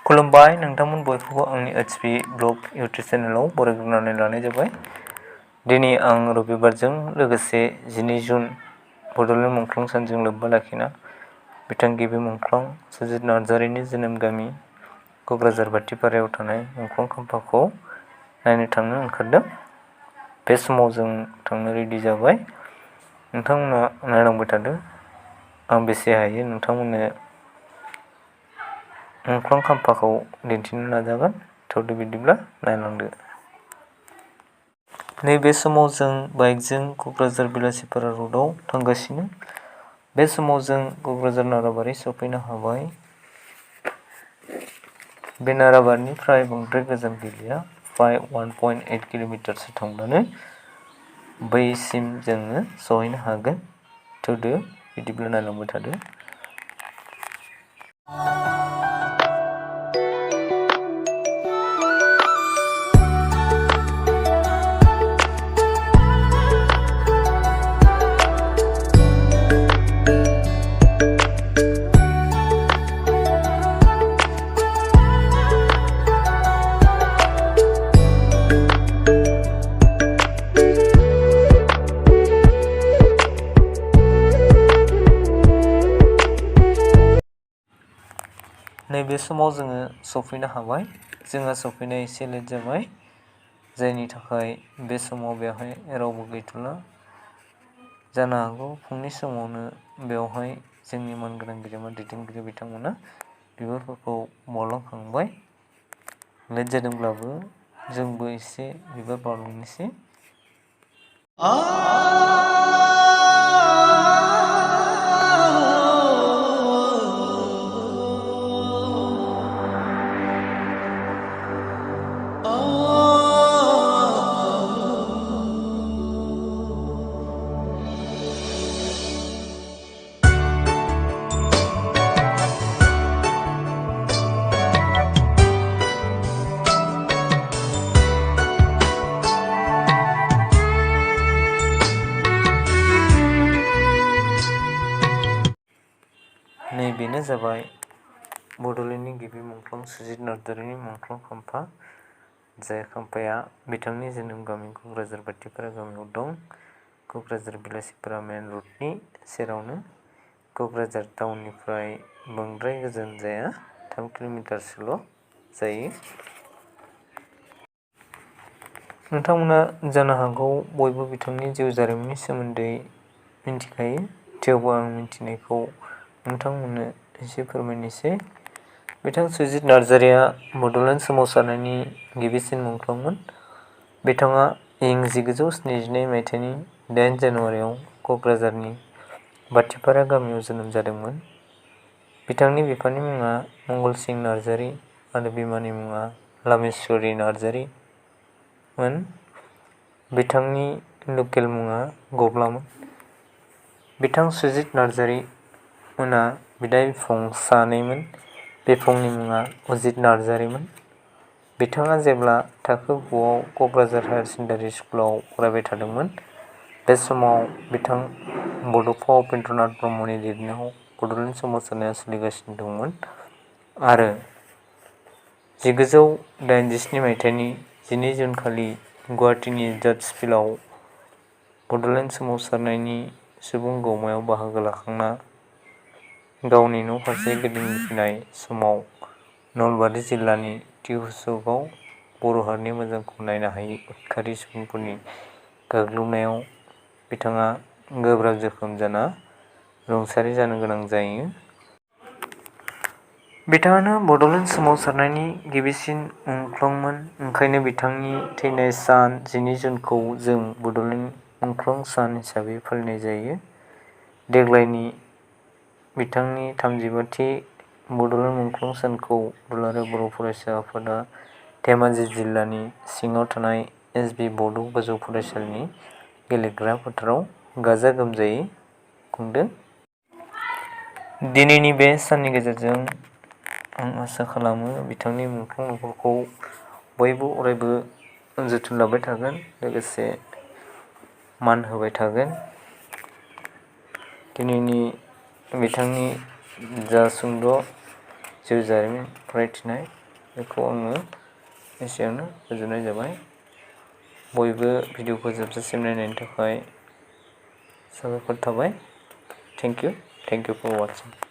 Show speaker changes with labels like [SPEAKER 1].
[SPEAKER 1] खुलुमबाय नोंथांमोन बयखौबो आंनि एचपी ब्लग इउटुब चेनेलाव बरायग्रोनानै लानाय जाबाय। दिनै आं रबिबारजों लोगोसे 12 जुन बड'लेण्ड मुंख्लं सानजों लोब्बा लाखिना बिथां गिबि मुंख्लं सुजित नार्जारिनि जोनोम गामि क'क्राझार भाटिपारायाव थानाय मुंख्लं खाम्फाखौ नायनो थांनो ओंखारदों। बे समाव जों थांनो रेडि जाबाय। नोंथांमोना नायलांबाय थादो। आं बेसे हायो नोंथांमोननो मुंख्लं खाम्फाखौ दिन्थिनो नाजागोन। थौदो बिदिब्ला नायलांदो। नैबे समाव जों बाइकजों क'क्राझार बेलासिपारा र'डआव थांगासिनो। बे समाव जों क'क्राझार नाराबारि सफैनो हाबाय। बे नाराबारिनिफ्राय बांद्राय गोजान गैलिया, 1.8 किल'मिटारसो थांब्लानो बैसिम जोङो सहैनो हागोन। थौदो बिदिब्ला नायलांबाय थादो। नैबे समाव जोङो सफैनो हाबाय। जोंहा सफैनाया एसे लेट जाबाय, जायनि थाखाय बे समाव बेवहाय रावबो गैथ'ला। जानो हागौ फुंनि समावनो बेवहाय जोंनि मानगोनां गेदेमा दैदेनगिरि बिथांमोना बिबारफोरखौ बावलांखांबाय। लेट जादोंब्लाबो जोंबो एसे बिबार बावलांनोसै। नैबेनो जाबाय बड'लेण्डनि गिबि मुंख्लं सुजित नार्जारिनि मुंख्लं खाम्फा, जाय खाम्फाया बिथांनि जोनोम गामि क'क्राझार भाटिपारा गामियाव दं। क'क्राझार बेलासिपारा मेन र'डनि सेरावनो। क'क्राझार टाउननिफ्राय बांद्राय गोजान जाया, 3 किल'मिटारसोल' जायो। नोंथांमोना जानो हागौ बयबो बिथांनि जिउ जारिमिननि सोमोन्दै मिन्थिखायो, थेवबो आं मिन्थिनायखौ नोंथांमोननो एसे फोरमायनोसै। बिथां सुजित नार्जारिया बड'लेण्ड सोमावसारनायनि गिबिसिन मुंख्लंमोन। बिथाङा इं 1972 मायथाइनि 8 जानुवारियाव क'क्राझारनि भाटिपारा गामियाव जोनोम जादोंमोन। बिथांनि बिफानि मुङा मंगलसिं नार्जारि आरो बिमानि मुङा लामेश्वरी नार्जारिमोन। बिथांनि लकेल मुङा गब्लामोन। बिथां सुजित नार्जारि मोना बिदा-बिफं सानैमोन। बिफंनि मुङा अजित नार्जारिमोन। बिथाङा जेब्ला थाखो 9आव क'क्राझार हायार सेकेन्डारि स्कुलाव फरायबाय थादोंमोन, बे समाव बिथां बड'फा उपेन्द्रनाथ ब्रह्मनि लिरनायाव बड'लेण्ड सोमावसारनाया सोलिगासिनो दंमोन आरो 1987 मायथाइनि 12 जुन खालि गुवाहाटीनि जाज फिल्डआव बड'लेण्ड सोमावसारनायनि सुबुं गौमायाव बाहागो लाखांना गावनि न' फारसे गिदिंफिनाय समाव नलबारि जिल्लानि टिहुचकआव बर' हारिनि मोजांखौ नायनो हायै उदखारि सुबुंफोरनि गाग्लोबनायाव बिथाङा गोब्राब जोखोम जाना रुंसारि जानो गोनां जायो। बिथाङानो बड'लेण्ड सोमावसारनायनि गिबिसिन मुंख्लंमोन। ओंखायनो बिथांनि थैनाय सान 12 जुनखौ जों बड'लेण्ड मुंख्लं सान हिसाबै फालिनाय जायो। देग्लायनि बिथांनि 35थि बड'लेण्ड मुंख्लं सानखौ दुलाराय बर' फरायसा आफादा धेमाजि जिल्लानि सिङाव थानाय एस.बि. बड' गोजौ फरायसालिनि गेलेग्रा फोथाराव गाजा-गोमजायै खुंदों। दिनैनि बे साननि गेजेरजों आं आसा खालामो बिथांनि मुंख्लं न'खरखौ बयबो अरायबो जोथोन लाबाय थागोन, लोगोसे मान होबाय थागोन। दिनैनि बिथांनि जा सुंद' जिउ जारिमिन फरायथिनाय बेखौ आङो एसेयावनो फोजोबनाय जाबाय। बयबो भिडिअखौ जोबजासिम नायनायनि थाखाय साबायखर थाबाय। Thank you for वाचिं।